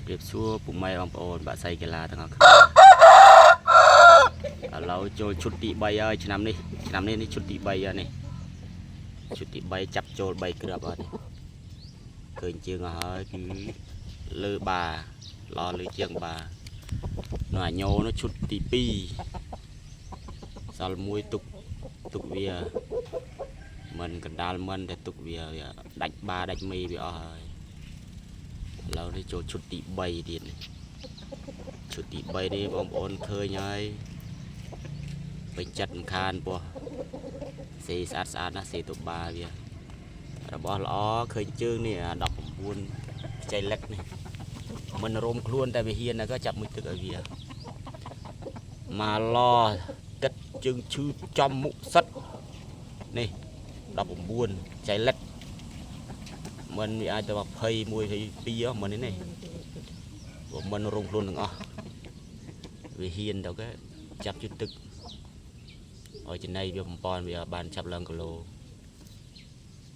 រាបសួរពុកម៉ែបងប្អូនបាក់សៃកីឡាទាំងអស់គ្នាឥឡូវចូលឈុតទី3ហើយឆ្នាំនេះឆ្នាំនេះនេះឈុតទី3ហើយនេះឈុតទី3ចាប់ចូល3គ្រាប់ហើយនេះឃើញជើងអស់ហើយគឺលើបាល្អលើជាងបានោះអាញោនោះឈុតទី2សល់មួយទុកទុកវាមិនកណ្ដាលមិនតែទុកវាវាដាច់បាដាច់មេវាអស់ហើយ ឥឡូវនេះចូលឈុតទី3ទៀតនេះឈុតទី3នេះបងប្អូនឃើញហើយពេញចិត្តមិនខានពោះសេស្អាតស្អាតណាស់សេទៅបាវារបស់ល្អឃើញជើងនេះអា19ខ្ចីលិតនេះមិនរោមខ្លួនតែវាហ៊ានណាក៏ចាប់មួយទឹកឲ្យវាមកឡទឹកជើងឈឺចំមុខសិតនេះ19ខ្ចីលិត មិនវាអាចទៅ21 22មិននេះនេះព្រោះមិនរងខ្លួនទាំងអស់វាហ៊ានទៅគេចាប់ជិះទឹកឲ្យចំណៃវាបំពន់វាបានចាប់ឡើងគីឡូ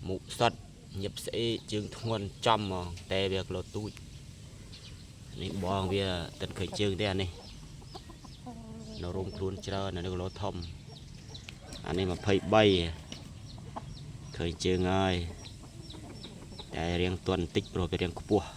មុខសតញឹបស្អេកជើងធ្ងន់ចំហ្មងតែវាគីឡូទូចនេះបងវាទឹកឃើញជើងទេអានេះនៅរោមខ្លួនច្រើនអានេះគីឡូធំអានេះ23ឃើញជើងហើយ តែរៀងទន់បន្តិចព្រោះវារៀងខ្ពស់។